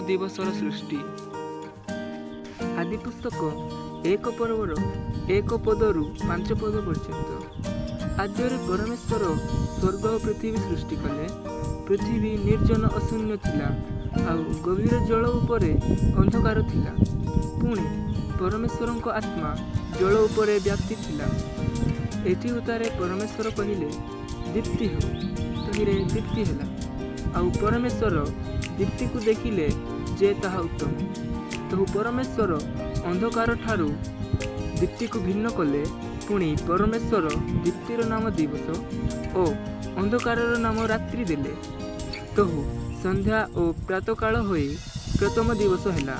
ଦିବସର ସୃଷ୍ଟି। ଆଦିପୁସ୍ତକ 1 ପର୍ବର 1 ପଦରୁ 5 ପଦ ପର୍ଯ୍ୟନ୍ତ। ଆଦ୍ୟରେ ପରମେଶ୍ୱର ସ୍ୱର୍ଗ ଓ ପୃଥିବୀ ସୃଷ୍ଟି କଲେ। ପୃଥିବୀ ନିର୍ଜନ ଓ ଶୂନ୍ୟ ଥିଲା, ଆଉ ଗଭୀର ଜଳ ଉପରେ ଅନ୍ଧକାର ଥିଲା। ପୁଣି ପରମେଶ୍ୱରଙ୍କ ଆତ୍ମା ଜଳ ଉପରେ ବ୍ୟାପ୍ତି ଥିଲା। ଏଥି ଉତ୍ତାରେ ପରମେଶ୍ୱର କହିଲେ, ଦୀପ୍ତି ହେଉ। ତହିଁରେ ଦୀପ୍ତି ହେଲା। ଆଉ ପରମେଶ୍ୱର ଦୀପ୍ତିକୁ ଦେଖିଲେ ଯେ ତାହା ଉତ୍ତମ। ତହୁଁ ପରମେଶ୍ୱର ଅନ୍ଧକାର ଠାରୁ ଦୀପ୍ତିକୁ ଭିନ୍ନ କଲେ। ପୁଣି ପରମେଶ୍ୱର ଦୀପ୍ତିର ନାମ ଦିବସ ଓ ଅନ୍ଧକାରର ନାମ ରାତ୍ରି ଦେଲେ। ତହୁଁ ସନ୍ଧ୍ୟା ଓ ପ୍ରାତଃକାଳ ହୋଇ ପ୍ରଥମ ଦିବସ ହେଲା।